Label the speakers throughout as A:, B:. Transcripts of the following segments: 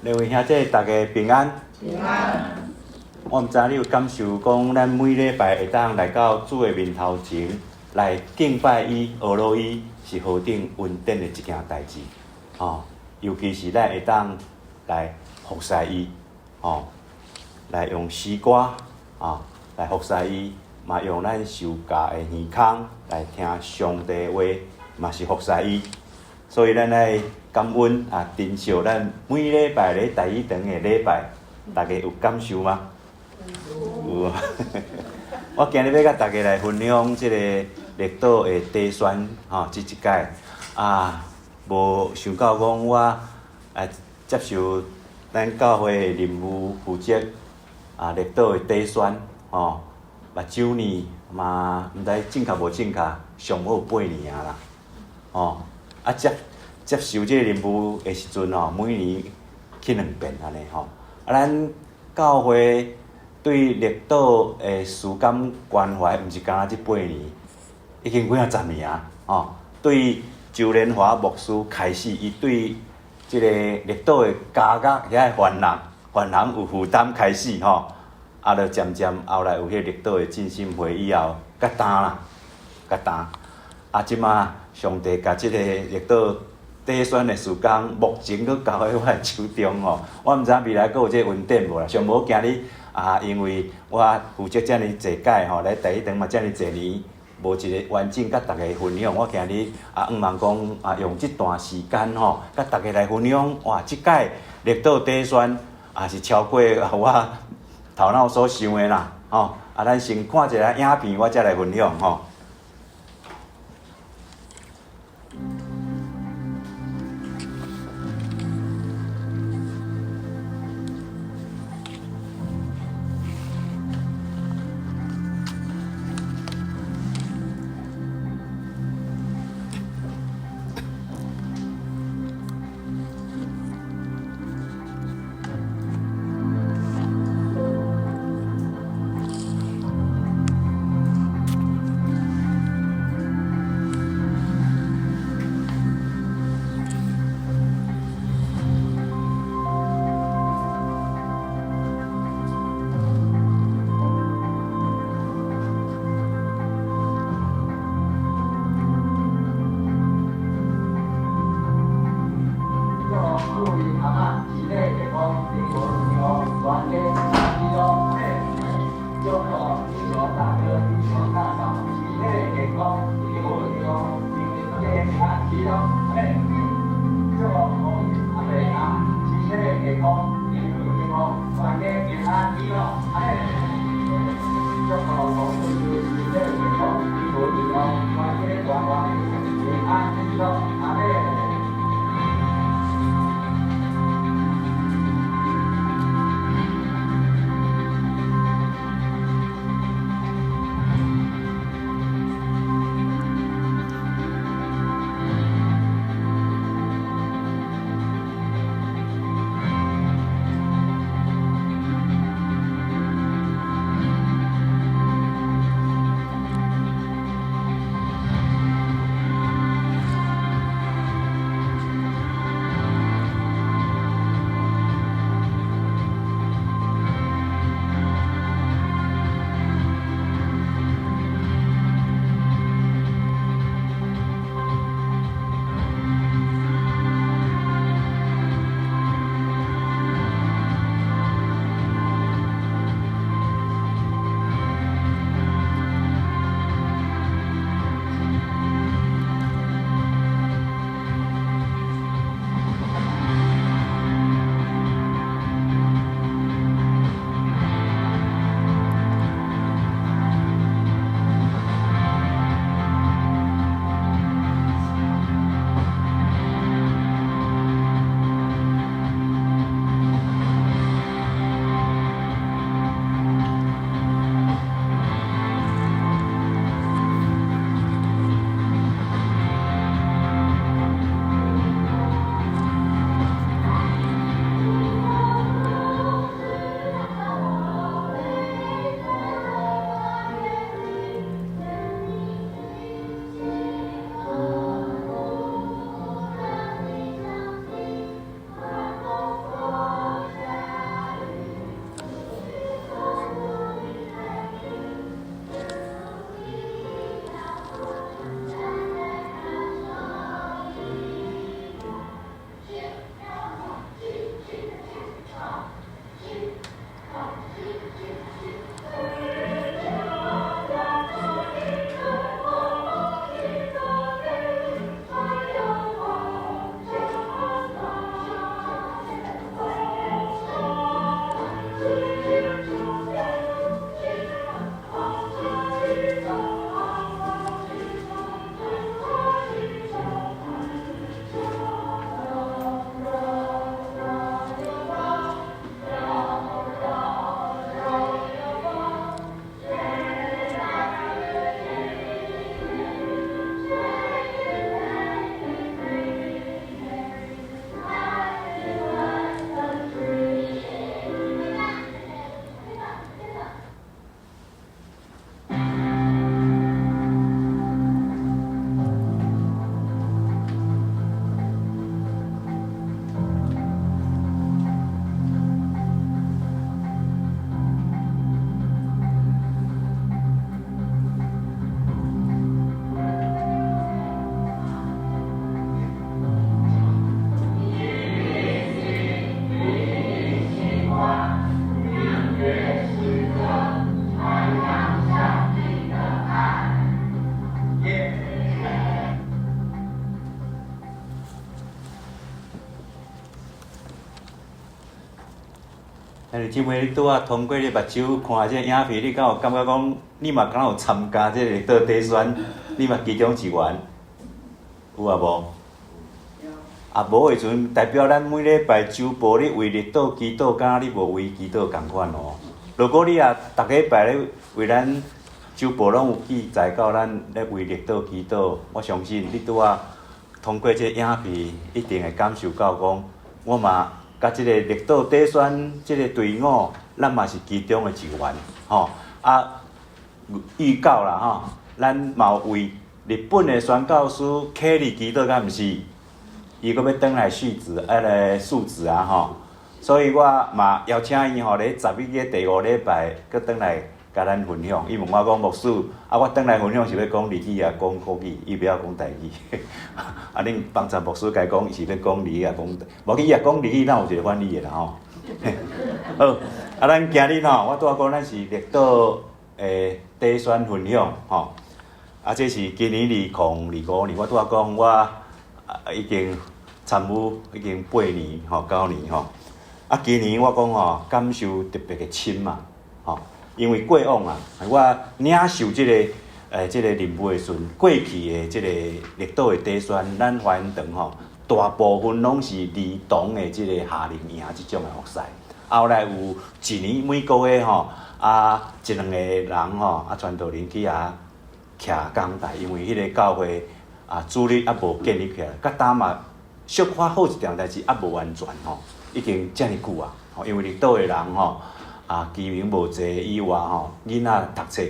A: 兩位兄弟，大家平安。
B: 平安。
A: 我毋知你有感受講，咱每禮拜會當來到主的面頭前來敬拜伊、學落伊，是何等恩典的一件代誌。吼，尤其是咱會當來服侍伊，吼，來用詩歌啊來服侍伊，嘛用咱受教的耳孔來聽上帝話，嘛是服侍伊。所以咱愛感恩啊，珍惜咱每禮拜咧台語堂的禮拜，大家有感受嗎？有啊。我今日欲佮大家來分享這個綠島的短宣吼，這一擺啊，無想到講我啊接受咱教會的任務，負責啊綠島的短宣吼，目睭呢嘛毋知正確無正確，上無有8年啊啦，吼。啊接受這個任務的時陣吼，每年去兩遍按呢吼。啊，咱教會對綠島的事工關懷，毋是干焦這八年，已經幾仔十年啊！吼，對周連華牧師開始，伊對這個綠島的家樂遐個凡人，凡人有負擔開始吼，啊，就漸漸後來有彼個綠島的浸信會以後，較焦啦，較焦。啊，這馬上帝共這個綠島短宣的事工，目前閣交佇我的手中吼。我毋知影未來閣有這個恩典無啦。上無今日啊，因為我負責遮爾濟屆吼，來台語堂嘛遮爾濟年，無一個完整佮大家分享。我今日啊，向望講啊，用這段時間吼，佮大家來分享。哇，這擺綠島短宣也是超過我頭腦所想的啦，吼。啊，咱先看一下影片，我才來分享吼。兄弟姊妹，你拄仔通過你目睭看這个影片，你敢有感覺講，你嘛敢有參加這个綠島短宣？你嘛其中一員？有啊無？啊無的時陣，代表咱每禮拜週報你為綠島祈禱，敢若你無為祈禱仝款哦。如果你若逐禮拜咧為咱週報攏有記載到咱咧為綠島祈禱，我相信你拄仔通過這個影片，一定會感受到講，我嘛佮這個綠島短宣這個隊伍，咱嘛是其中的一員，吼啊預告啦吼，咱嘛有為日本的宣教師凱利祈禱，敢毋是？伊閣欲轉來續職，啊來述職啊吼，所以我嘛邀請伊吼，咧11月第五禮拜閣轉來共咱分享。伊問我講牧師，啊我轉來分享是欲講日語抑講國語？伊袂曉講台語。啊恁幫贊牧師共伊講，伊是欲講日語抑講，無伊若講日語，咱有一個翻譯的啦吼。好，啊咱今日吼，我拄仔講咱是綠島的短宣分享吼，啊這是今年2025年，我拄仔講我已經參與已經8年吼9年吼，啊今年我講吼感受特別的深啊，吼，因為過往啊，我領受這個這個任務的時陣，過去的這個綠島的短宣，咱華恩堂吼，大部分攏是兒童的這個夏令營這種的服事。後來有一年每個月吼，啊一兩個人吼，啊傳道人去遐徛講台，因為彼個教會啊主日猶無建立起來，佮今嘛小可好一點，但是猶無完全吼，已經遮爾久啊，吼，因為綠島的人吼，啊居民無濟以外吼，囡仔讀冊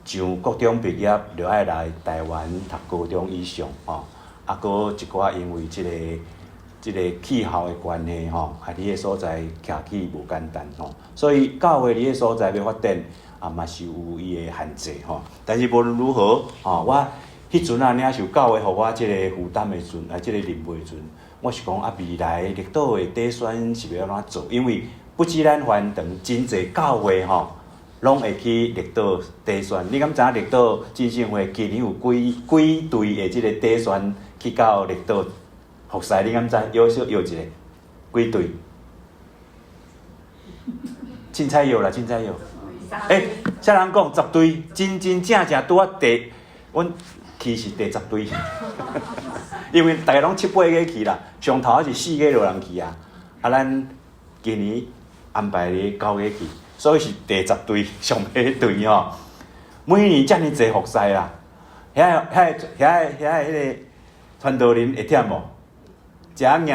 A: 上國中畢業，就愛來台灣讀高中以上吼，啊，閣一寡因為這個氣候的關係吼，啊，佇彼個所在徛起無簡單吼，所以教會佇彼個所在欲發展，啊嘛是有伊的限制吼。但是無論如何吼，我彼陣啊領受教會予我這個負擔的時陣，啊，這個任務的時陣，我是講啊，未來綠島的短宣是欲按怎做？因為不止咱華恩堂真濟教會吼，攏會去綠島短宣。你敢知影綠島浸信會今年有幾幾隊的這個短宣去到綠島服侍？你敢知？搖小搖一下，幾隊？凊彩搖啦，凊彩搖。欸，啥人講十隊？真真正正拄仔第，阮去是第十隊，因為逐家攏七八個去啦，上頭是四個就人去啊。啊，咱今年安排咧九個去，所以是第十隊上尾隊吼。每年遮爾濟服侍啦，遐遐遐遐彼個傳道人會忝無？食硬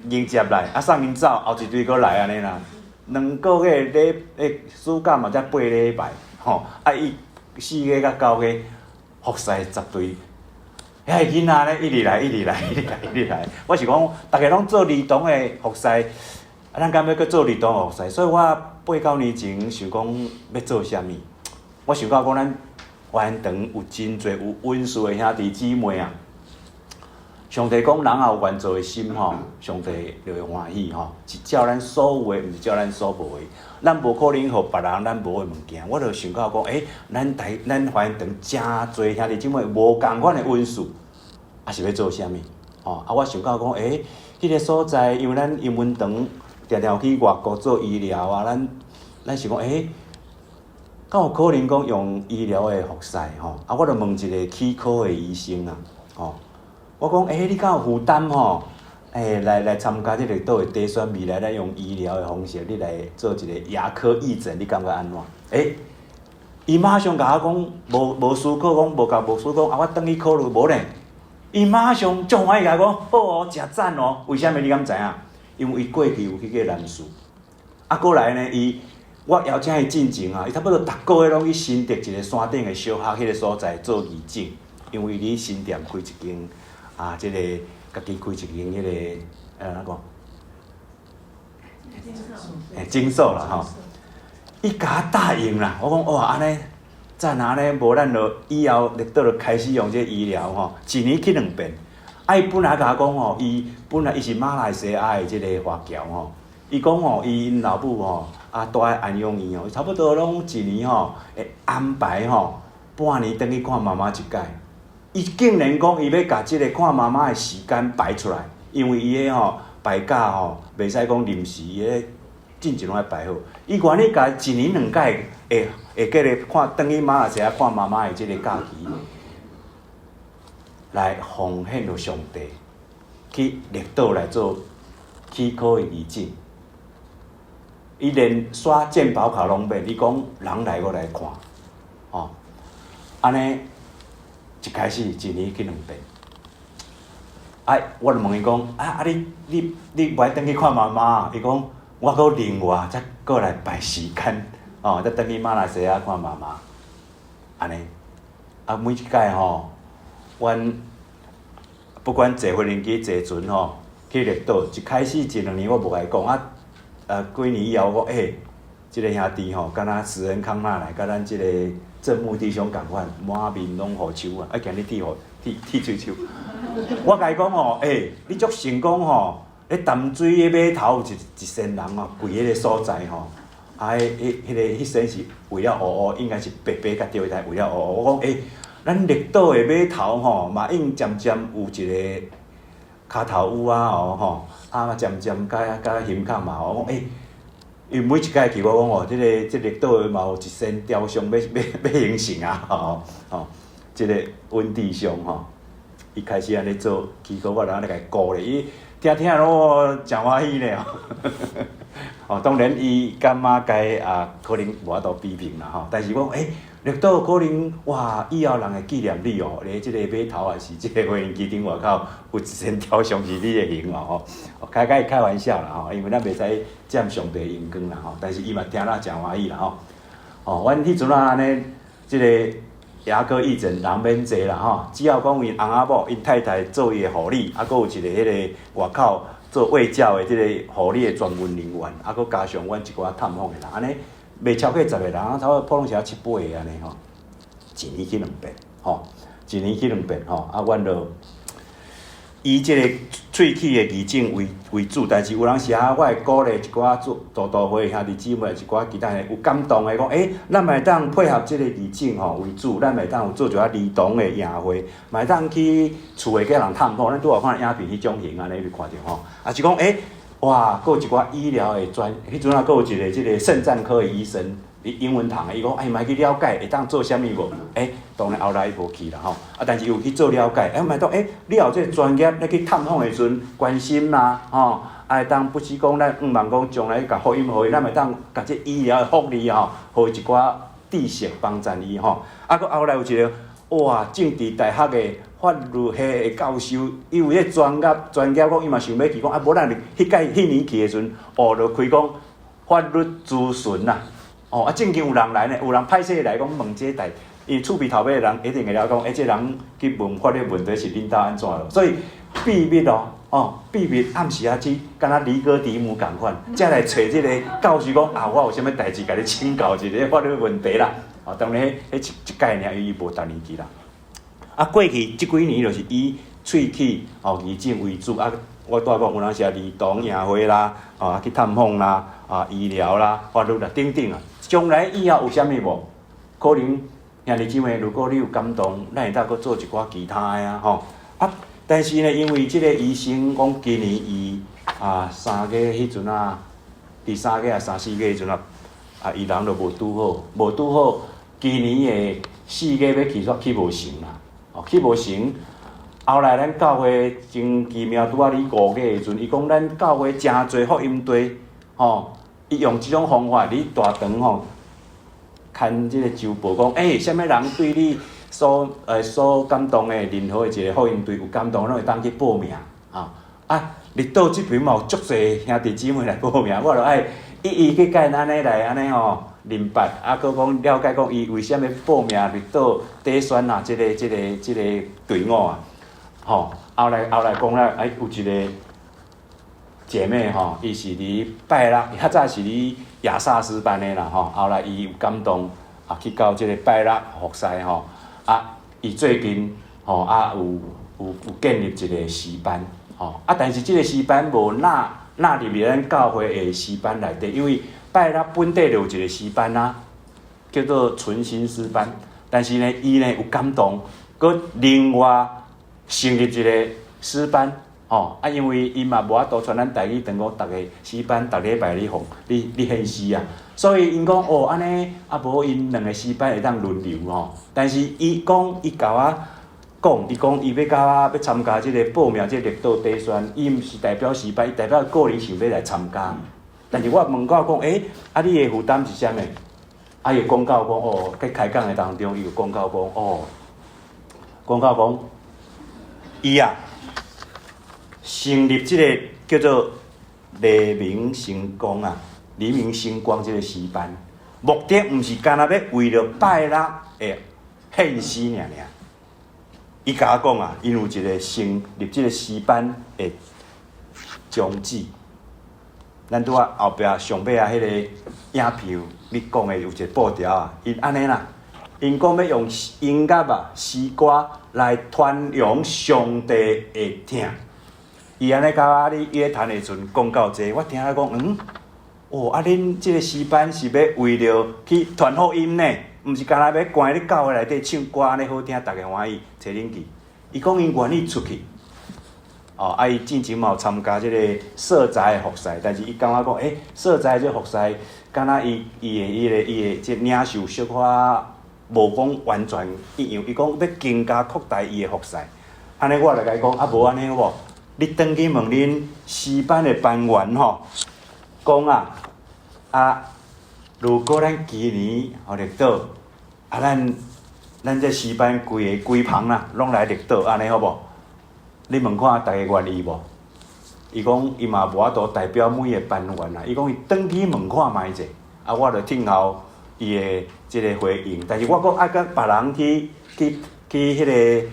A: 迎接來，啊送𪜶走，後一隊閣來按呢啦。兩個月禮欸暑假嘛才八禮拜吼，啊伊四月佮九月服侍十隊，遐个囡仔咧一直來，一直來，一直來，一直來。我是講，逐家攏做兒童的服侍，啊咱敢欲閣做兒童的服侍？所以我八九年前想講欲做啥物，我想到講咱華恩堂有真濟有恩賜的兄弟姊妹啊。上帝講，人若有願做的心吼，上帝就會歡喜吼。是照咱所有的，毋是照咱所無的。咱無可能予別人咱無的物件。我就想到講，欸，咱台咱華恩堂誠濟兄弟姊妹無仝款的恩賜，啊是欲做啥物？吼啊！我想到講，欸，彼個所在，因為咱英文堂定定有去外國做醫療啊，咱咱想講，欸，敢有可能講用醫療的服侍吼？啊，我就問一個齒科的醫生啊，吼。我講，欸，你敢有負擔吼？欸，來來參加這個島的短宣，未來咱用醫療的方式，你來做一個牙科義診，你感覺按怎？欸，伊馬上共我講，無無思考講，無共牧師講，啊，我轉去考慮，無呢。伊馬上足歡喜共我講，好哦，誠讚哦。為啥物你敢知影？因為伊過去有去過南勢，啊，過來呢，伊我邀請伊進前啊，伊差不多逐個月攏去新竹一個山頂的小學彼個所在做義診，因為伊佇新店開一間。啊，這個家己開一間彼個，按怎講？欸，診所啦吼。伊共我答應啦，我講哇，按呢讚啊，按呢無咱就以後綠島就開始用這個醫療吼，一年去兩遍。啊，伊本來共我講吼，伊本來伊是馬來西亞的這個華僑吼，伊講吼，伊𪜶老母吼，啊，蹛佇安養院吼，差不多攏一年吼會安排吼半年轉去看媽媽一擺。伊竟然講伊欲共這个看媽媽的時間排出來，因為伊彼吼排假吼，袂使講臨時，伊彼進前攏愛排好。伊願意共一年兩擺會會記得看轉去馬來西亞看媽媽的這个假期，來奉獻予上帝，去綠島來做齒科的義診。伊連刷健保卡攏免，伊講人來我來看，吼，按呢一開始一年去兩遍。啊，我就問伊講，啊啊你你你無愛轉去看媽媽？伊講我閣另外才閣來排時間，哦，才轉去馬來西亞看媽媽。按呢，啊每一擺吼，阮不管坐飛機坐船吼，去綠島，一開始一兩年我無共伊講，啊，幾年以後我講，欸，這个兄弟吼，敢若慈恩康納來，佮咱這个正木弟兄仝款，滿面攏胡鬚啊，啊，今日剃胡剃剃喙鬚。我共伊講吼，欸，你足成功吼，咧淡水的碼頭有一一仙人吼，跪彼个所在吼，啊，彼彼彼个彼仙是為了烏烏，應該是白白共著來為了烏烏。我講，欸，咱綠島的碼頭吼，嘛應漸漸有一个跤頭趺仔哦吼，啊，漸漸佮佮胸口嘛，我講，欸，伊每一擺去我講哦，這个這綠島的嘛有一仙雕像欲欲欲形成啊，吼吼，這个阮弟兄吼。伊開始按呢做，祈禱我就按呢共伊鼓勵，伊聽聽攏誠歡喜呢。哦，當然伊感覺該啊，可能無法度比拼啦吼。但是講，欸，綠島可能哇，以後人會紀念你哦，咧這个碼頭還是這个飛機場外口有一尊雕像是你的形哦吼。開開開玩笑啦吼，因為咱袂使佔上帝榮光啦吼。但是伊嘛聽了誠歡喜啦吼。哦，阮彼陣仔按呢，這个牙科義診人免濟啦吼，只要講𪜶翁仔某𪜶太太做伊的護理，啊，閣有一个彼个外口做衛教的這个護理的專門人員，啊，閣加上阮一寡探訪的人，按呢袂超過十个人，差不多普通時七八個按呢吼，一年去兩遍吼，一年去兩遍吼，啊，阮就以這個喙齒的義診為為主，但是有當時啊，我會鼓勵一寡做道道會兄弟姊妹，一寡其他的有感動的講，欸，咱嘛會當配合這個義診吼為主，咱嘛會當有做一寡兒童的營會，嘛會當去厝的叫人探訪，咱拄好看影片彼種型按呢，你看著吼，啊是講，欸，哇，閣有一寡醫療的專，彼陣啊，閣有一个這个腎臟科的醫生，佇英文堂的，伊講，欸，嘛去了解會當做啥物無？欸，當然後來伊無去啦吼，啊，但是有去做了解，欸，嘛當，欸，你有這个專業，你去探訪的時陣，關心啦，吼，啊，會當不是講咱向望講將來共福音予伊，咱會當共這醫療的福利吼，予伊一寡知識幫助伊吼。啊，閣後來有一个，哇，政治大學的法律系的教授，伊有彼個專業，專業講伊嘛想欲去講，啊，無咱彼擺彼年去的時陣，哦，就開講法律諮詢啦。哦，啊，正經有人來呢，有人歹勢來講問這代，伊厝邊頭尾的人一定會了講，欸，這人去問法律問題是恁兜按怎囉，所以秘密哦，哦，秘密暗時仔去，敢若尼哥底母仝款，才來揣這個教授講啊，我有啥物代誌，共你請教一下法律問題啦。哦，當然，彼彼一擺爾，伊無逐年去啦。啊，過去這幾年就是以喙齒哦義診為主啊。我拄仔講有當時啊，兒童營會啦，啊去探訪啦，啊醫療啦，法律啦等等啊。將來以後有啥物無？可能兄弟姊妹，如果你有感動，咱會當閣做一寡其他的啊吼。啊，但是呢，因為這个醫生講今年伊啊三月彼陣啊，佇三月啊三四月彼陣啊，啊伊人就無拄好，無拄好，今年的四月欲去煞去無成啦，哦去無成。後來咱教會真奇妙，拄仔佇五月的時陣，伊講咱教會誠濟福音隊，吼，伊用這種方法佇大堂吼，刊這个週報講，欸，啥物人對你所所感動的任何一个福音隊有感動，攏會當去報名，啊啊！綠島這邊嘛有足濟兄弟姊妹來報名，我就愛一一去共𪜶按呢來按呢吼明白，啊，閣講了解講伊為啥物報名綠島底選啊，這个這个這个隊伍啊。吼，後來後來講了，哎，有一个姐妹吼，伊是佇拜六，較早是佇亞薩詩班的啦吼，後來伊有感動啊，去到這个拜六服侍吼，啊，伊最近吼啊有有有建立一個詩班，吼啊，但是這个詩班無納納入咱教會的詩班內底，因為拜六本地就有一個詩班啊，叫做純心詩班，但是呢，伊呢有感動，閣另外成立一個詩班，吼，啊，因為𪜶嘛無法度傳咱台語，當講逐个詩班逐禮拜咧奉咧咧獻詩啊，所以𪜶講哦，按呢啊無𪜶兩个詩班會當輪流吼。但是伊講伊共我講，伊講伊欲共我欲參加這个報名這个綠島地選，伊毋是代表詩班，伊代表個人想欲來參加。但是我問到講，欸，啊你的負擔是啥物？啊伊講到講哦，佇開講的當中，伊有講到講哦，講到講，伊啊成立這个叫做黎明星光啊，黎明星光這个詩班，目的毋是干焦欲為著拜六的獻詩爾爾。伊共我講啊，𪜶有一个成立這个詩班的宗旨。咱拄仔後壁上尾仔彼个影片，你講的有一个布條啊，𪜶按呢啦，𪜶講欲用音樂啊、詩歌來傳揚上帝的疼。伊按呢共我咧約談的時陣講到這个，我聽伊講，嗯，哦，啊，恁這个詩班是欲為著去傳福音呢，毋是干焦欲關佇教會內底唱歌按呢好聽，逐家歡喜，吹冷氣。伊講𪜶願意出去。哦，啊，伊進前嘛有參加這个素材的服侍，但是伊感覺講，欸，素材這服侍，敢若伊伊的伊个伊的這領受小可無講完全一樣。伊講欲更加擴大伊的服侍。按呢我就共伊講，啊無按呢好無？你轉去問恁詩班的班員吼，講啊，啊，如果咱今年予綠島，啊，咱咱這詩班規个規棚啦，攏來綠島，按呢好無？你問看逐家願意無？伊講伊嘛無法度代表每个班員啊。伊講伊轉去問看覓者，啊，我就聽候伊的這个回應。但是我閣愛佮別人去去去彼个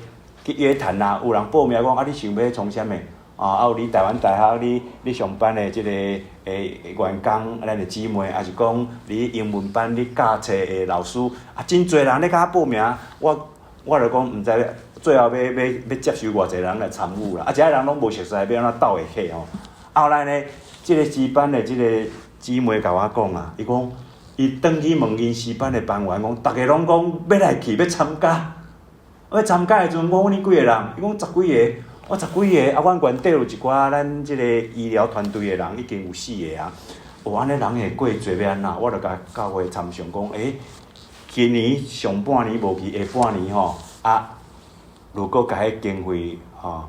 A: 去約談啊，有人報名講啊，你想欲創啥物？啊，有佇台灣大學你你上班的這个欸員工，咱的姊妹，抑是講你英文班你教冊的老師，啊，真濟人咧共我報名，我我就講毋知最後欲欲欲接受偌濟人來參與啦，啊，這人攏無熟似，欲按怎鬥會起吼？後來呢，這个詩班的這个姊妹共我講啊，伊講伊轉去問𪜶詩班的班員講，逐家攏講欲來去，欲參加，欲參加的時陣，我講恁幾个人？伊講十幾个。我十幾个，啊，阮原底有一寡咱這个醫療團隊的人已經有四个啊。哦，按呢人會過濟欲按怎？我就共教會參詳講，欸，今年上半年無去，下半年吼，啊，如果共彼經費吼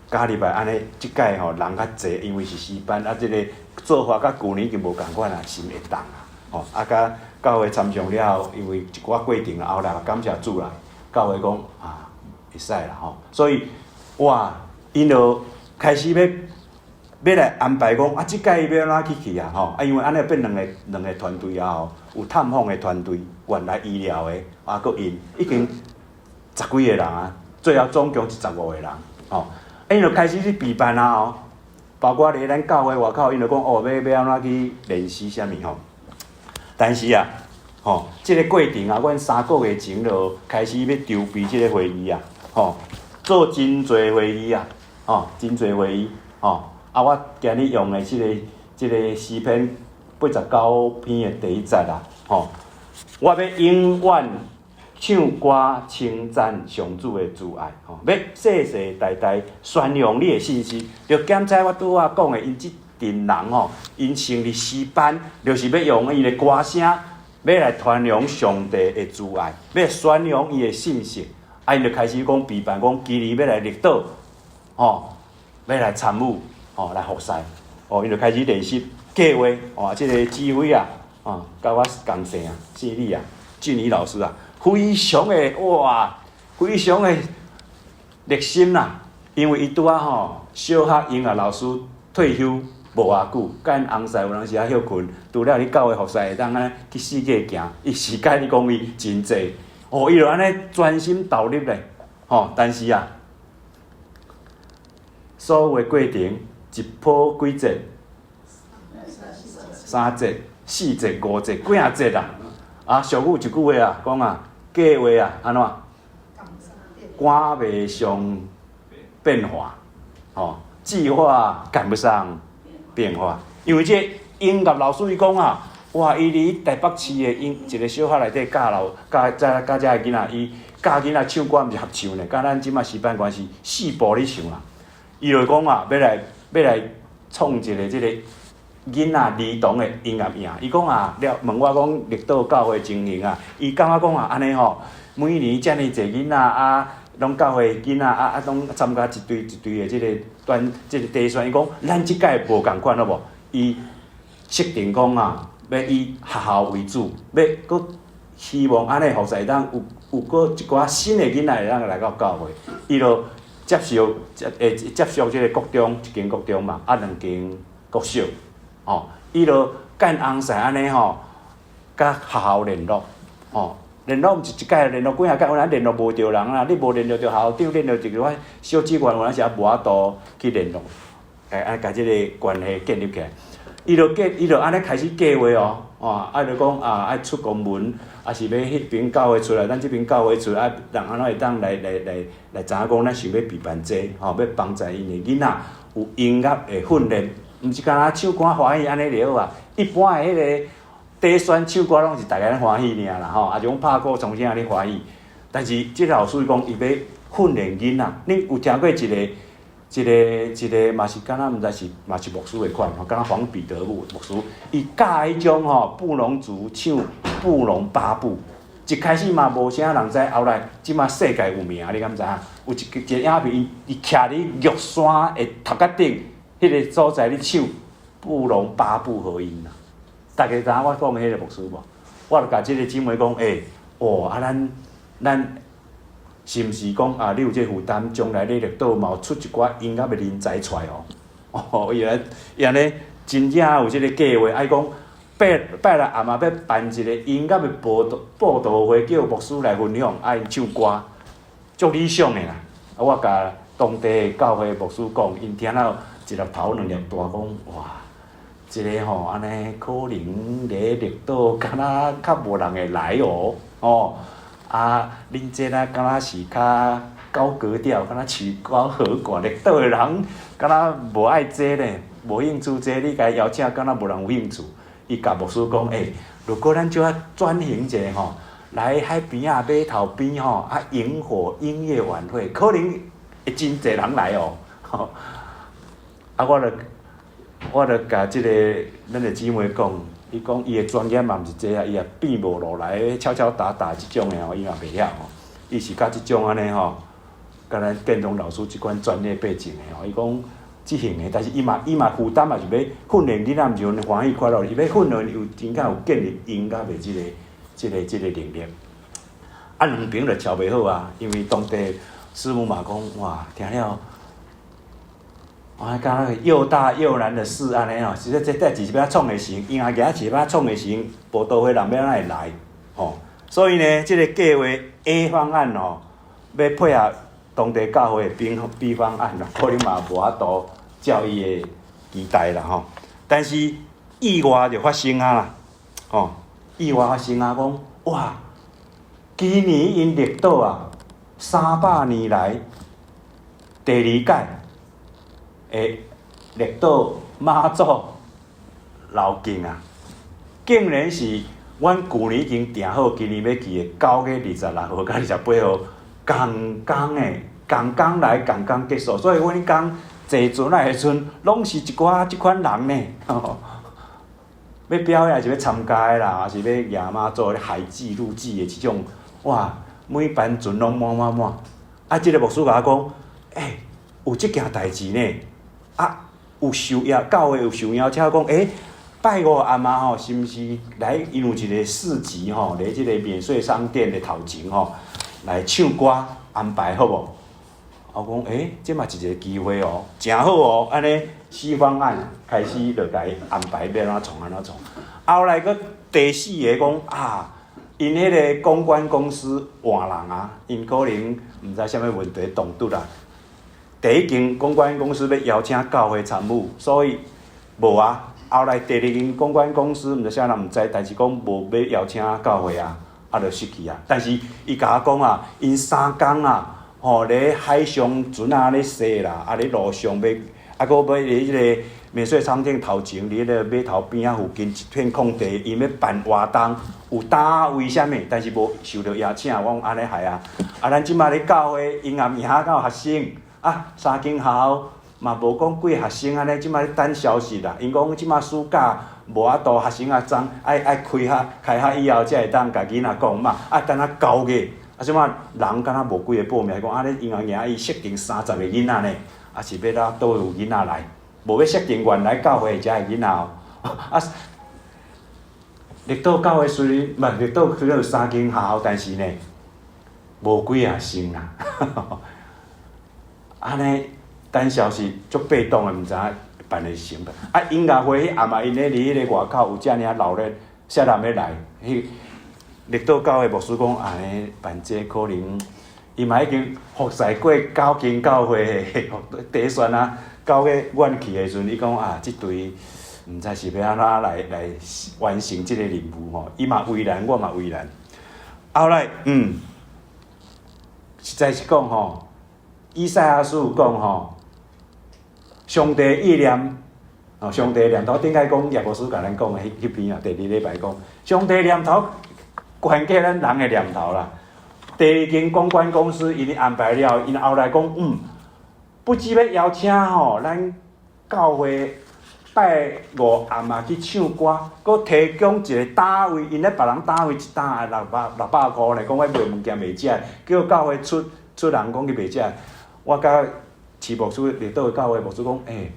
A: 加入來，按呢這屆吼人較濟，因為是詩班，啊，這个做法佮舊年已經無仝款啊，是毋會當啊？吼，啊，佮教會參詳了後，因為一寡過程啦，後來感謝主啦，教會講啊，會使啦吼，所以。哇！𪜶就開始欲欲來安排講啊，這屆欲按怎去去啊？吼啊，因為按呢變兩个兩个團隊啊吼，有探訪的團隊，原來醫療的啊，閣𪜶已經十幾个人啊，最後總共是十五個人吼。啊，𪜶就開始去備辦啊吼，包括佇咱教會外口，𪜶就講哦，欲欲按怎去練習啥物吼。但是啊，吼，這个過程啊，阮3個月前就開始欲籌備這个會議啊，吼。做真濟會議啊，吼，真濟會議，吼，啊，我今日用的這个這个詩篇89篇的第一節啊，吼，我欲永遠唱歌稱讚上主的慈愛，吼，欲世世代代宣揚你的信實。就檢查我拄仔講的，𪜶這陣人吼，𪜶成立詩班，就是欲用𪜶的歌聲，欲來傳揚上帝的慈愛，欲宣揚伊的信實。啊！𪜶就開始講備辦，講今年欲來綠島，吼，欲來參與，吼，來服侍，哦，𪜶就開始練習計劃，哦，這个指揮啊，哦，佮我仝姓啊，姓李啊，俊宇老師啊，非常的哇，非常的熱心啦，因為伊拄仔吼小學音樂老師退休無偌久，佮𪜶翁婿有當時仔歇睏，除了佇教會服侍會當按呢去四界行，伊時間伊講伊真濟。哦，伊就按呢專心投入咧，吼！但是啊，所有的過程一波幾節，三節、四節、五節、幾仔節啊？啊，俗語一句話啊，講啊，計劃啊，按怎？趕袂上變化，吼，計劃趕不上變化，因為這音樂老師伊講啊。哇！伊佇台北市的音一个小學內底教老教遮教遮个囡仔，伊教囡仔唱歌毋是合唱呢，佮咱這馬詩班關係四部咧唱啊。伊就講啊，欲來創一个這个囡仔兒童的音樂營。伊講啊，了問我講綠島教會情形啊，伊感覺講啊，按呢吼，每年遮爾濟囡仔啊，攏教會囡仔啊啊，攏參加一隊一隊的這个短這个甄選。伊講咱這屆無仝款好無？伊設定講啊，欲以學校為主，欲閣希望按呢，予會當有閣一寡新的囡仔會當來到教會。伊就接受接會接觸這个國中一間國中嘛，啊兩間國小，吼，伊就干尪婿按呢吼，佮學校聯絡，吼，聯絡毋是一擺聯絡幾仔擺，有影聯絡無著人啦。你無聯絡著校長，聯絡著我小職員，有影時也無法度去聯絡，會按共這个關係建立起來。伊就按呢開始計劃哦，哦，啊就講啊愛出公文，啊是欲彼爿教會出來，咱這爿教會出來，啊人按怎會當來知影講，咱想欲備辦這個，吼，欲幫助𪜶的囡仔有音樂的訓練，毋是干焦唱歌歡喜按呢就好啊。一般的彼个甄選唱歌攏是逐家咧歡喜爾啦，吼，啊就講拍鼓創啥咧歡喜。但是這个老師講，伊欲訓練囡仔，你有聽過一个嘛是敢若毋知是嘛是牧師的款吼，敢若黃彼得牧師，伊教彼種吼布農族唱布農八部，一開始嘛無啥人知，後來這馬世界有名，你敢知影？有一個影片，伊徛佇玉山的頭殼頂，彼个所在咧唱布農八部和音啦。大家知影我講的彼个牧師無？我就共這个姊妹講，欸，哦，啊咱是毋是講啊？你有這個負擔，將來你綠島嘛有出一寡音樂的人才出來哦。哦，伊按呢真正有這个計劃，愛講拜拜六暗嘛欲辦一个音樂的佈道會，叫牧師來分享，啊𪜶唱歌，足理想的啦。啊，我共當地的教會牧師講，𪜶聽了一粒頭兩粒大，講哇，這个吼按呢可能佇綠島敢若較無人會來哦，哦。啊，恁這若敢若是較高格調，敢若曲高和寡，綠島的人敢若無愛這呢，無興趣這，你共伊邀請，敢若無人有興趣。伊共牧師講，欸，如果咱就愛轉型一下吼，來海邊仔碼頭邊吼，啊，營火音樂晚會，可能會真濟人來哦。啊，我就共這个咱的姊妹講。伊講伊的專業嘛毋是這啊，伊也變無落來，敲敲打打這種的吼，伊嘛袂曉吼。伊是較這種按呢吼，佮咱建中老師這款專業背景的吼。伊講這型的，但是伊嘛負擔嘛是欲訓練囡仔，毋是歡喜快樂，伊欲訓練有真正有建立音樂的這個能力。啊，兩爿就喬袂好啊，因為當地師母嘛講，哇，聽了。我敢若又大又難的事按呢吼，實在這代誌是欲按怎創會成，音樂營是欲按怎創會成，佈道會人欲按怎會來，吼？所以呢，這个計劃 A 方案吼，欲配合當地教會的 B 方案，可能嘛無法度照伊的期待啦吼。但是意外就發生啊啦，吼！意外發生啊，講哇，今年𪜶綠島啊，300年來第二屆的綠島媽祖繞境啊，竟然是阮舊年已經訂好，今年欲去的9月26號佮28號，仝工的，仝工來，仝工結束。所以阮彼工坐船仔的時陣，攏是一寡這款人呢，欲表演還是欲參加的啦，還是欲蜈媽祖咧海祭、陸祭的這種，哇，每班船攏滿滿滿。啊，這个牧師共我講，欸，有這件代誌呢，啊，有受邀，教會有受邀請講，欸，拜五暗暝吼，是毋是來？𪜶有一个市集吼，佇這个免稅商店的頭前吼，來唱歌安排好無？我講，欸，這嘛是一个機會哦，誠好哦，按呢 C 方案開始就共伊安排欲按怎創按怎創。後來閣第四个講啊，𪜶彼个公關公司換人啊，𪜶可能毋知啥物問題動拄啦。第一間公關公司欲邀請教會參與，所以無啊。後來第二間公關公司毋知啥人毋知，但是講無欲邀請教會啊，啊就失去啊。但是伊共我講啊，𪜶3工啊，吼佇海上船仔咧踅啦，啊佇路上欲，啊閣欲佇彼个免稅商店頭前，佇彼个碼頭邊仔附近一片空地，𪜶欲辦活動，有單位啥物，但是無受著邀請。我講按呢害啊，啊咱這馬咧教會音樂營敢有學生啊，三間學校。嘛無講幾个學生按呢，這擺咧等消息啦。𪜶講這擺暑假無法度，學生啊總愛愛開學開學以後才會當共囡仔講嘛，愛等到9月。啊，這擺人敢若無幾个報名，講按呢𪜶也爾伊設定30個囡仔呢，啊是欲佗有囡仔來，無欲設定原來教會遮的囡仔哦。啊，綠島教會雖然，毋綠島雖然有三間學校，但是呢，無幾個學生啦。按呢，等消息足被動的，毋知影辦會成無。啊，音樂會彼暗啊，𪜶咧佇彼個外口有遮爾仔鬧熱，啥人欲來？彼綠島教會牧師講，按呢辦這可能，伊嘛已經服侍過九間教會的底選啊，9月阮去的時陣，伊講啊，這隊毋知是欲按怎來完成這個任務吼，伊嘛為難，我嘛為難。後來，實在是講吼，以賽亞書有講吼，上帝意念，哦，上帝念頭頂擺講葉牧師共咱講的彼彼篇啊，第二禮拜講，上帝念頭懸過咱人的念頭啦。第二間公關公司𪜶安排了，𪜶後來講，不只欲邀請吼，咱教會拜五暗啊去唱歌，閣提供一個單位，𪜶咧別人單位一擔600箍呢，講欲賣物件賣這，叫教會出出人講去賣這。我佮徐牧師綠島教會牧師講，欸，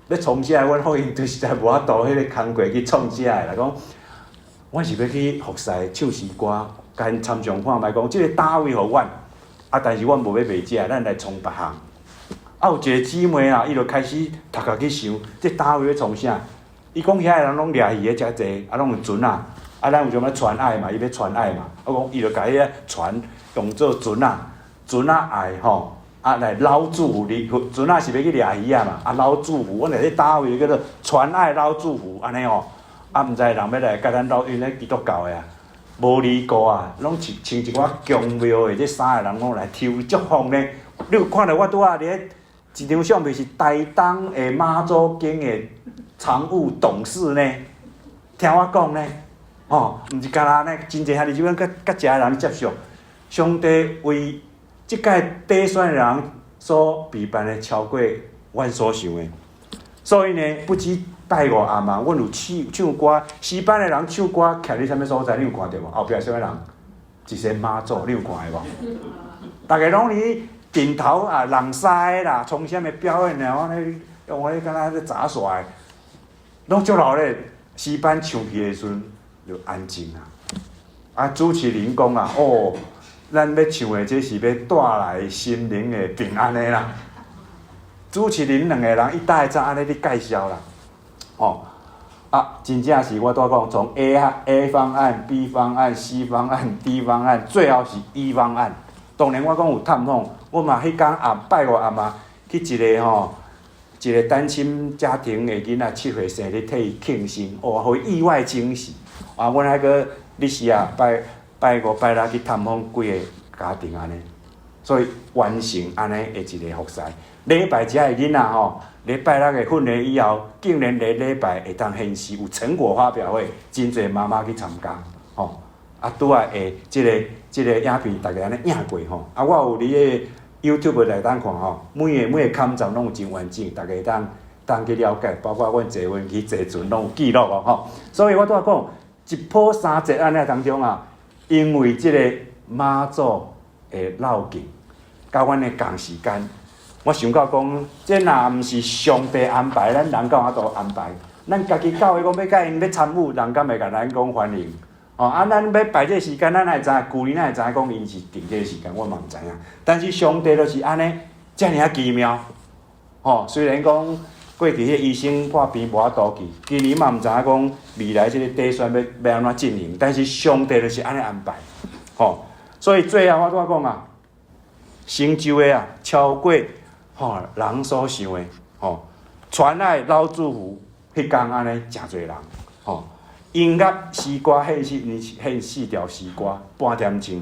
A: 欲創啥？阮福音隊實在無法度彼个工課去創啥的啦。講，阮是欲去服侍唱詩歌，共𪜶參詳看覓講，這个單位予阮，啊，但是阮無欲賣這，咱來創別項。啊，有一个姊妹啊，伊就開始頭殼去想，這單位欲創啥？伊講遐个人攏掠魚的遮濟，啊，攏有船仔，啊，咱有啥物傳愛嘛？伊欲傳愛嘛？我講伊就共彼个船當做船仔，船仔愛吼，啊來撈祝福你，船仔是欲去掠魚仔嘛？啊，撈祝福，阮咧單位叫做傳愛撈祝福，按呢吼，啊，毋知人欲來共咱撈，𪜶咧基督教的啊，無離過啊，攏穿穿一寡宮廟的這衫的人攏來抽祝福呢。你有看著我拄仔佇咧一張相片是台東的媽祖宮的常務董事呢？聽我講呢，吼，毋是干焦呢，真濟兄弟姊妹佮佮遮的人接觸，上帝為這屆底選的人所備辦的超過阮所想的，所以呢，不止拜五暗嘛，阮有唱唱歌，詩班的人唱歌，徛佇啥物所在？你有看著無？後壁啥物人？一些媽祖，你有看的無？逐家攏佇頂頭啊，人獅啦，創啥物表演啊？我咧，我咧敢若咧雜耍的，攏足鬧咧。詩班唱起的時陣就安靜啊。啊，主持人講啊，哦，咱欲唱的這是欲帶來心靈的平安的啦。主持人兩個人一搭一唱按呢咧介紹啦，吼，啊，真正是我拄仔講，從 A 方案、B 方案、C 方案、D 方案，最後是 E 方案。當然我講有探訪，我嘛彼工暗拜五暗啊，去一個吼，一個單親家庭的囡仔7歲生日替伊慶生，哇，予伊意外驚喜。啊，阮還閣日時啊拜拜五拜六去探訪幾个家庭按呢，所以完成按呢的一个服侍。禮拜遮的囡仔吼，禮拜六的訓練以後，竟然佇禮拜會當現時有成果發表會，真濟媽媽去參加，吼。啊，拄仔下這個影片，逐家按呢影過吼。啊，我有佇个 YouTube 內當看吼，每个每个坎站攏有真完整，逐家會當去了解，包括阮坐飛機、坐船攏有記錄哦吼。所以我拄仔講，一波三折按呢當中啊，因為這個媽祖的繞境，佮阮的仝時間，我想到講，這若毋是上帝安排，咱人敢有法度安排？咱家己教會講欲共𪜶欲參與，人敢會共咱講歡迎？哦，啊，咱欲排這個時間，咱哪會知影？舊年哪會知影講𪜶是定這個時間，我嘛毋知影。但是上帝就是按呢，遮爾仔奇妙。吼，雖然講過去彼個醫生破病無法度去，今年嘛毋知影講未來這個底選欲按怎進行，但是上帝就是按呢安排。吼，所以最後我拄仔講啊，成就的啊，超過吼人所想的，吼，傳愛老祝福，彼工按呢誠濟人，吼。音樂詩歌獻四，獻四條詩歌，半點鐘。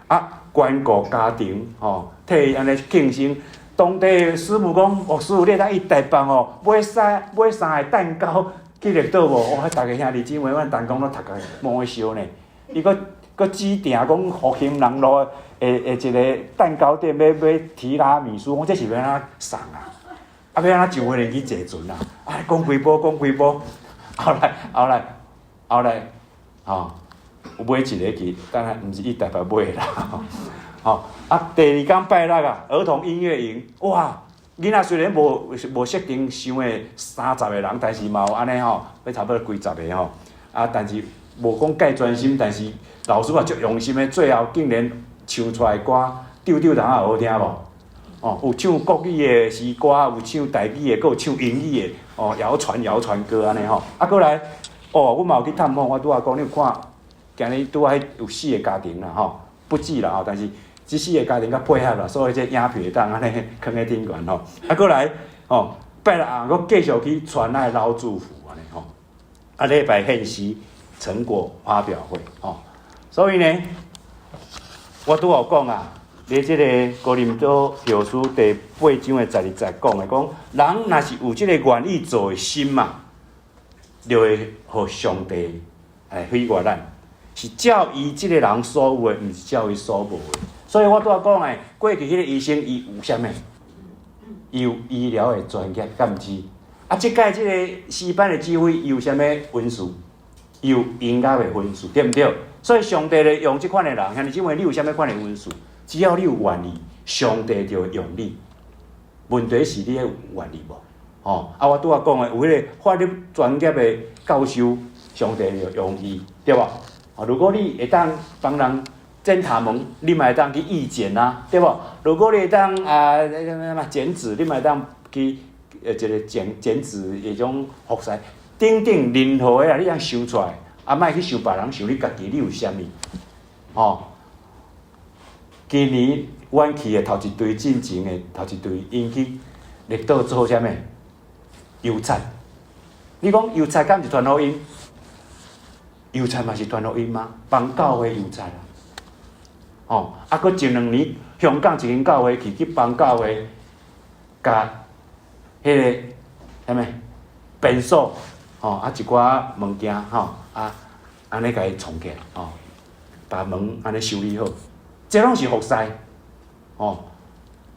A: 啊，關顧家庭，吼，替伊按呢慶生。當地的師母講，牧師，你會當去台北吼，買三个蛋糕去綠島無？哇，逐个兄弟姊妹，阮同工攏頭殼摸咧燒呢。伊閣閣指定講復興南路的一个蛋糕店欲買提拉米蘇，講這是欲按怎送啊？啊，欲按怎上飛輪去坐船啊？啊，講幾波，講幾波，後來後來後來，吼，有買一个去，但係毋是去台北買啦。吼，啊，第二工拜六啊，兒童音樂營，哇！囡仔雖然無無設定傷個30個人，但是嘛有按呢吼，欲差不多幾十个吼。啊，但是無講蓋專心，但是老師也足用心的，最後竟然唱出來歌，丟丟人也好聽無？哦，有唱國語的詩歌，有唱台語的，閣有唱英語的，哦，謠傳謠傳歌按呢吼。啊，閣來，哦，阮嘛有去探訪，我拄仔講，你有看，今日拄仔彼有四个家庭啦吼，不止啦吼，但是這四个家庭較配合啦，所以這影片會當按呢囥佇頂懸吼。啊，閣來，哦，拜六暗閣繼續去傳愛撈祝福按呢吼。啊，禮拜獻詩成果發表會吼。所以呢，我拄仔講啊，佇這个哥林多後書第八章的12節講的，講人若是有這个願意做的心嘛，就會予上帝來喜悅咱，是照伊這个人所有的，毋是照伊所無的。所以我拄仔講的，過去彼个醫生伊有啥物？伊有醫療的專業，敢毋是？啊，這擺這个詩班的指揮伊有啥物恩賜？伊有音樂的恩賜，對毋對？所以上帝咧用這款的人，兄弟姊妹，你有啥物款的恩賜？只要你有願意，上帝就會用你。問題是你有願意無？吼！啊，我拄仔講的有彼个法律專業的教授，上帝就用伊，對無？啊，如果你會當幫人剪頭毛，你嘛會當去義剪啊，對無？如果你會當啊，啥物剪紙，你嘛會當去一个剪剪紙彼種服侍，等等任何的啊，你通想出來，啊，莫去想別人，想你家己，你有啥物？吼！今年阮去的頭一隊進前的頭一隊，𪜶去綠島做啥物？油漆。你講油漆敢是傳福音？油漆嘛是傳福音嗎？幫教會油漆啊！吼，啊，閣前兩年香港一間教會去去幫教會，共彼个啥物便所，吼，啊一寡物件吼，啊，按呢共伊創起來，吼，把門按呢修理好，這攏是服侍，吼，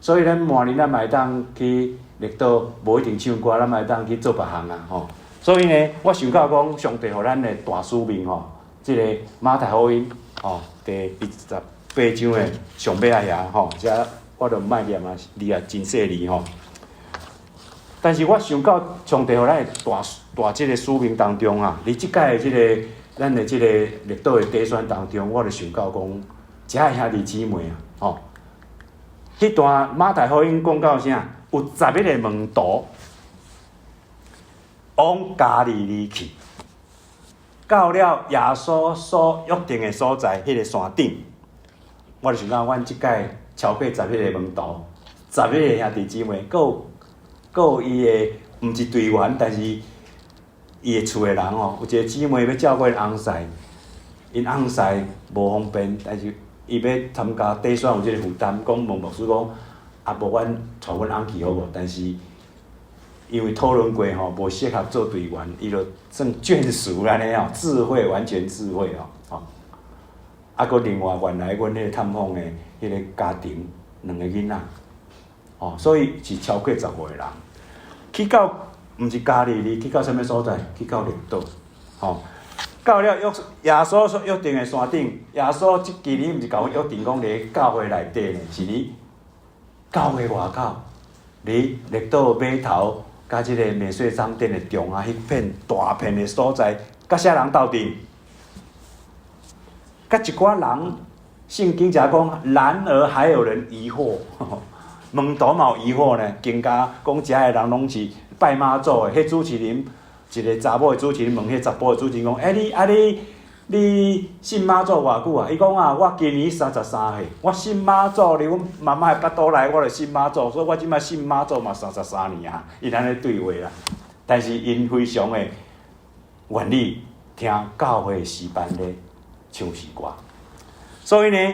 A: 所以咱明年咱嘛會當去綠島，無一定唱歌，咱嘛會當去做別項啊，吼。所以呢，我想到講，上帝予咱的大使命吼，這个馬太福音吼第28章的上尾仔遐吼，遮我就毋愛念啊，字啊真細膩吼。但是我想到上帝予咱的大大這个使命當中啊，佇這擺的這个咱的這个綠島的底選當中，我就想到講，遮的兄弟姊妹啊，吼，彼段馬太福音講到啥？有11个門徒往加利利去，到了耶穌所約定的所在，彼个山頂，我就想講，阮這擺超過十一个門徒，十一個兄弟姊妹，閣有閣有伊的毋是隊員，但是伊的厝的人吼，有一個姊妹欲照顧𪜶翁婿，𪜶翁婿無方便，但是伊欲參加底選有這個負擔，講問牧師講，啊無阮帶阮翁去好無？但是因為討論過吼，無適合做隊員，伊就算眷屬按呢吼，智慧完全智慧吼，吼。啊，閣另外原來阮彼个探訪的彼個家庭，兩个囡仔，吼，所以是超過15個人，去到毋是加利利，去到啥物所在？去到綠島，吼。到了約耶穌所約定的山頂，耶穌這幾年毋是共阮約定講佇教會內底呢，是佇教會外口，佇綠島碼頭。佮這个免稅商店的中啊，彼片大片的所在，佮啥人鬥陣？佮一寡人，聖經才講，然而還有人疑惑，門徒嘛有疑惑呢。更加講遮的人攏是拜媽祖的，彼主持人一个查某的主持人問彼查埔的主持人講：欸，你啊你你信媽祖偌久啊？伊講啊，我今年33歲，我信媽祖，佇阮媽媽的腹肚內，我就信媽祖，所以我這擺信媽祖嘛三十三年啊。𪜶按呢對話啦，但是𪜶非常的願意聽教會詩班咧唱詩歌，所以呢，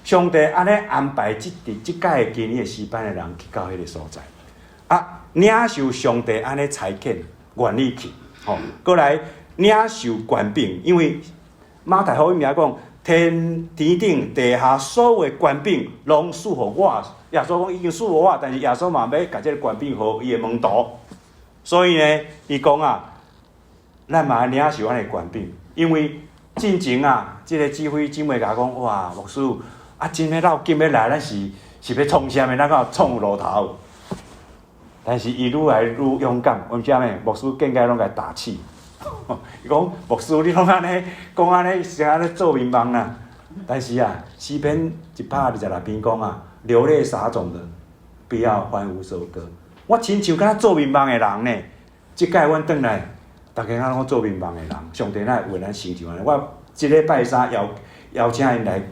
A: 上帝按呢安排這佇這擺今年的詩班的人去到彼个所在，啊，領受上帝按呢差遣，願意去，吼，閣來領受權柄，因為馬太福音也講，天天頂地下所有的權柄，攏賜予我。耶穌講已經賜予我，但是耶穌嘛欲共這个權柄予伊的門徒。所以呢，伊講啊，咱嘛愛領受按呢權柄，因為進前啊，這个指揮姊妹共我講，哇，牧師啊，真欲落緊欲來，咱是是欲創啥物？咱敢有創有路頭？但是伊愈來愈勇敢，為啥物？牧師見解攏共打氣。伊講牧師，你攏按呢講按呢，是按呢做眠夢啦。但是啊，詩篇126篇講啊，流淚撒種的，必要歡呼收割。我親像敢若做眠夢的人呢，這擺阮轉來，逐家敢若講做眠夢的人，上帝哪會為咱成就按呢？我這禮拜三邀邀請𪜶來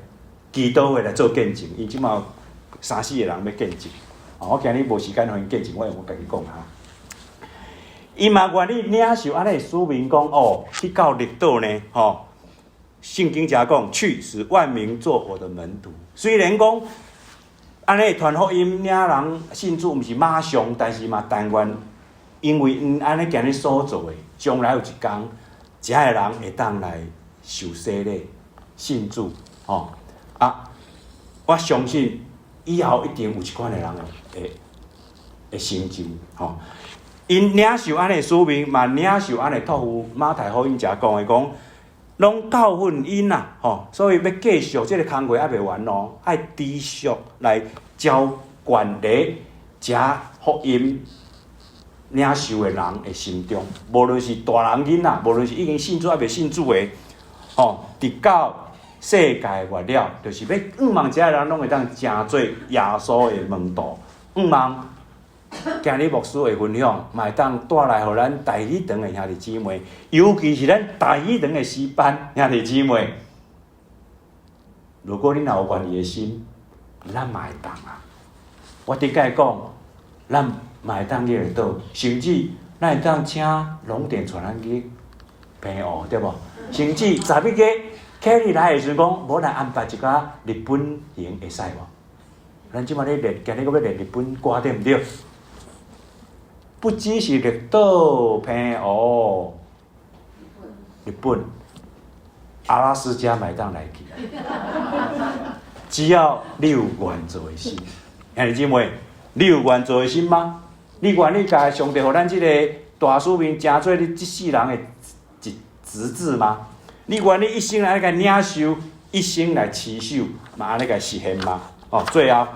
A: 祈禱會來做見證，𪜶這馬有三四个人欲見證。我今日無時間予𪜶見證，我用我家己講哈。伊嘛願意領受按呢使命，講哦，去到列島呢，吼。聖經遮講，去使萬民做我的門徒。雖然講按呢傳福音領人信主，毋是馬上，但是嘛，但願因為𪜶按呢今日所做的，將來有一工，遮的人會當來受洗禮信主，吼啊！我相信以後一定有這款的人會會成就，吼。𪜶領受按呢使命，嘛領受按呢託付。馬太福音遮講的講，攏教訓𪜶啊，吼，所以欲繼續這个工課猶未完哦，愛持續來澆灌佇遮福音領受的人的心中，無論是大人囡仔，無論是已經信主猶未信主的，吼，直到世界末了，就是欲向望遮的人攏會當成做耶穌的門徒，向望。今日牧師的分享，嘛會當帶來予咱台語堂的兄弟姊妹，尤其是咱台語堂的詩班兄弟姊妹。如果你若有願意的心，咱嘛會當啊。我頂擺講，咱嘛會當去列島，甚至咱會當請龍典帶咱去澎湖，對無？甚至11月凱莉來的時陣講，無來安排一寡日本行會使無？咱這馬咧練，今日閣欲練日本歌，對毋對？不只是列島、澎湖、日本、阿拉斯加嘛會當來去，只要你有願做的心。兄弟姊妹，你有願做的心嗎？你願意共上帝予咱這个大使命，成做你這世人的一職志嗎？你願意一生來共領受，一生來持守，嘛按呢共實現嗎？哦，最後，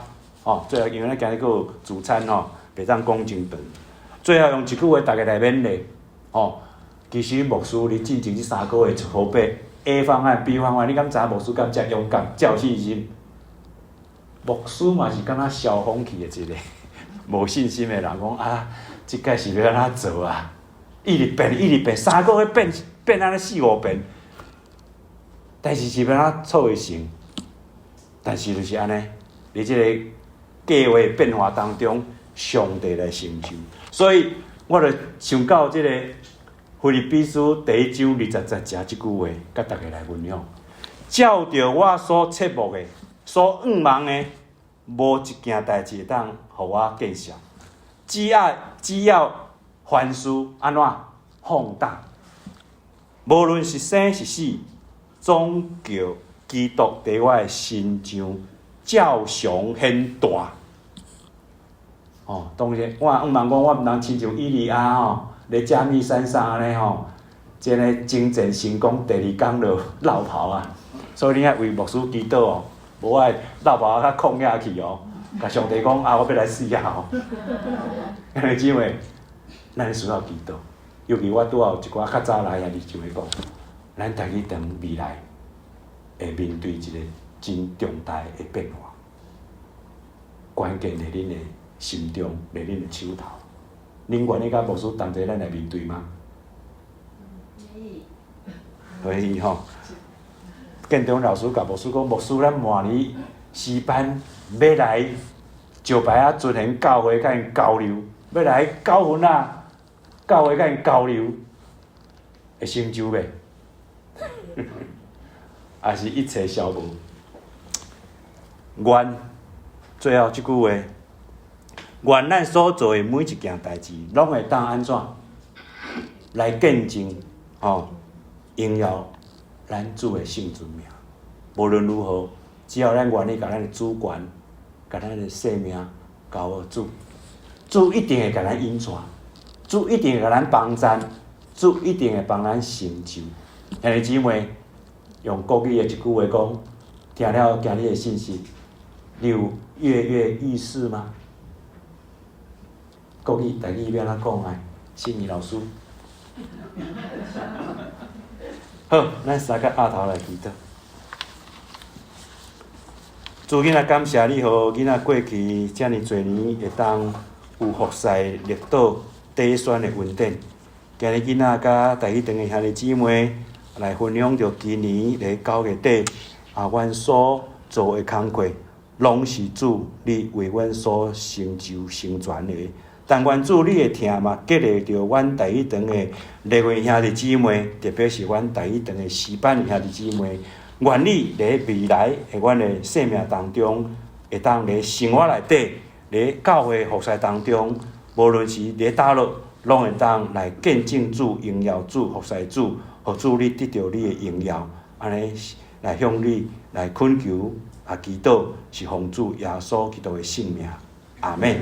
A: 哦，最後，因為咱今日閣有主餐吼，袂當講真長。最後用一句話，逐家來勉勵。哦，其實牧師你進前這3個月籌備 A 方案、B 方案，你敢知影牧師敢遮勇敢、遮有信心？牧師嘛是敢若消風去的一个無信心的人，講啊，這擺是欲按怎做啊？一直變，一直變，3個月變變按呢四五遍，但是是欲按怎做會成？但是就是按呢，佇這个計劃變化當中，上帝來成就。所以，我就想到這个腓立比書第一章20節這句話，佮逐家來分享。照著我所切慕的、所向望的，無一件代誌會當予我見笑。只要凡事按怎放膽，無論是生是死，總叫基督佇我的身上照常顯大。哦，當然，我向望講，我毋通親像以利亞吼，佇迦密山上按呢吼，這个征戰成功，第二工就落跑啊。所以你愛為牧師祈禱哦，無我會落跑較曠野去哦，共上帝講啊，我欲來死啊吼。兄弟姊妹，咱需要祈禱，尤其我拄仔有一寡較早來的兄弟姊妹講，咱台語堂未來會面對一个真重大的變化，關鍵佇恁的心中，佇恁的手頭。恁願意佮牧師同齊咱來面對嗎？
B: 願意。
A: 願意吼。建中老師共牧師講，牧師，咱明年詩班欲來石牌仔尊賢教會共𪜶交流，欲來九份仔教會共𪜶交流，會成就袂？抑是一切消無？願最後這句話，願咱所做的每一件代誌，攏會當按怎來見證吼，榮耀咱主的聖尊名。無論如何，只要咱願意共咱的主權、共咱的性命交予主，主一定會共咱引帶，主一定會共咱幫贊，主一定會幫咱成就。兄弟姊妹，用國語的一句話講，聽了今日的信息，你有躍躍欲試嗎？國語、台語欲按怎講啊？心儀老師。好，咱三個阿頭來祈禱。主囡仔感謝你，予囡仔過去遮爾濟年會當有服侍綠島短宣的恩典。今日囡仔佮台語堂的兄弟姊妹來分享著今年佇9月底啊，阮所做的工課，攏是主你為阮所成就成全的。但願主你的疼嘛，激勵著阮台語堂的禮會兄弟姊妹，特別是阮台語堂的詩班兄弟姊妹，願你佇未來的阮的生命當中，會當佇生活內底，佇教會服侍當中，無論是佇佗落，攏會當來見證主、榮耀主、服侍主，予主你得著你的榮耀，按呢來向你來懇求啊祈禱，是奉主耶穌基督的聖名，阿們。